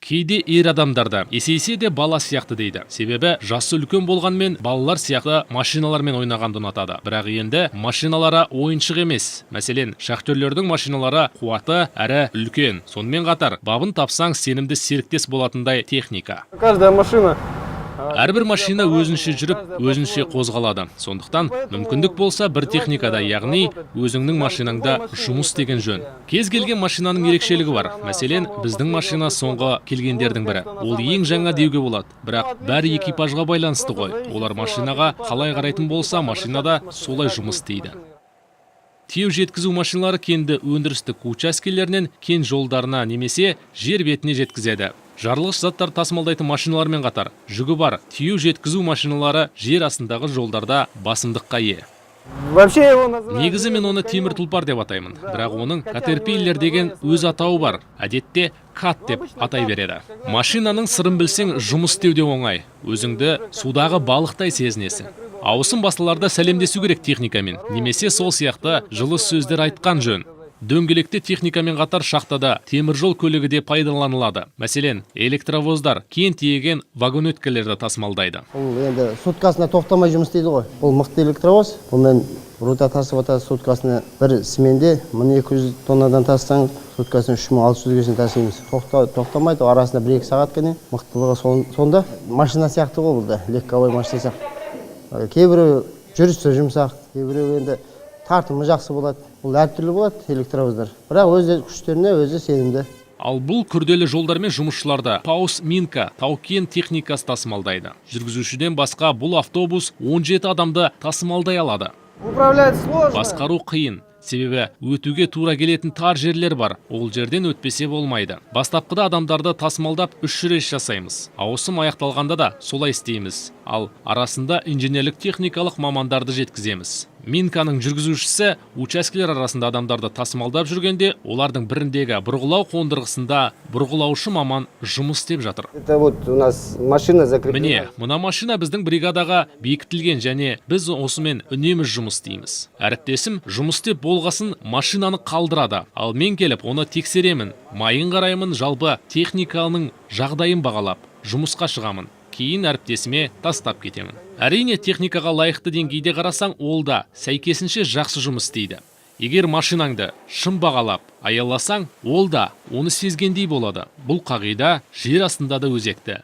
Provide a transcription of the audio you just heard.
Кейде ер адамдарды есейсе де бала сияқты дейді. Себебі жасы үлкен болғанмен, балалар сияқты машиналармен ойнағанды ұнатады. Бірақ енді машиналары ойыншық емес. Мәселен, шахтерлердің машиналары қуаты әрі үлкен. Сонымен қатар, бабын тапсаң, сенімді серіктес болатындай техника. Каждая машина Әрбір машина өзінше жүріп, өзінше қозғалады. Сондықтан мүмкіндік болса, бір техникада, яғни өзіңнің машинаңда жұмыс істеген жөн. Кез келген машинаның ерекшелігі бар. Мәселен, біздің машина соңғы келгендердің бірі. Ол ең жаңа деуге болады. Бірақ бәрі экипажға байланысты ғой. Олар машинаға қалай қарайтын болса, машина да солай жұмыс істейді. Тиеу жеткізу машиналары кенді өндірістік учаскелерінен кен жолдарына немесе жер бетіне жеткізеді. Жарылғыш заттар тасымалдайтын машиналармен қатар, жүгі бар тиеу жеткізу машиналары жер астындағы жолдарда басымдыққа ие. Вообще его называют. Негізі мен оны темір тұлпар деп атаймын, бірақ оның Катерпиллер деген өз атауы бар. Әдетте Кат деп атай береді. Машинаның сырын білсең, жұмыс істеу де оңай. Өзіңді судағы балықтай сезінесің. Ауысым басталарда сәлемдесу керек техникамен немесе сол сияқты жылы сөздер айтқан жөн. Дөңгелекті техникамен қатар шахтада теміржол көлігі де пайдаланылады. Мәселен, электровоздар кен тиеген вагонеткалерді тасымалдайды. Бұл енді суткасына тоқтамай жұмыс істейді ғой. Бұл мықты электровоз. Бұнымен руда тасып жатады. Суткасына бір сменде 1200 тоннадан тасысаң, суткасына 3600-ге шейін тасимыз. Тоқтамайды, арасында 1-2 сағат қана. Мықтылығы сонда. Машина сияқты ғой бұл да, легковой машина сияқты. Кейбіреу жүрісі жұмсақ, кейбіреу енді тартымы жақсы болады. Бұл әртүрлі болады электровоздар, бірақ өз күштеріне өзі сенімді. Ал бұл күрделі жолдармен жұмысшыларды Паус Минка тау-кен техникасы тасымалдайды. Жүргізушіден басқа бұл автобус 17 адамды тасымалдай алады. Управлять сложно. Басқару қиын, себебі өтуге тура келетін тар жерлер бар. Ол жерден өтпесе болмайды. Бастапқыда адамдарды тасымалдап, үш рейс жасаймыз. Ауысым аяқталғанда да солай істейміз. Ал арасында инженерлік техникалық мамандарды жеткіземіз. Минканың жүргізушісі учаскелер арасында адамдарды тасымалдап жүргенде, олардың біріндегі бұрғылау қондырғысында бұрғылаушы маман жұмыс істеп жатыр. Это вот у нас машина закреплена. Міне, мына машина біздің бригадаға бекітілген және біз осымен үнемі жұмыс істейміз. Әріптесім жұмыс істеп болғасын, машинаны қалдырады. Ал мен келіп оны тексеремін, майын қараймын, жалпы техниканың жағдайын бағалап, жұмысқа шығамын. Кейін әріптесіме тастап кетемін. Әрине, техникаға лайықты деңгейде қарасаң, ол да сәйкесінше жақсы жұмыс істейді. Егер машинаңды шын бағалап, аяласаң, ол да оны сезгендей болады. Бұл қағида жер астында да өзекті.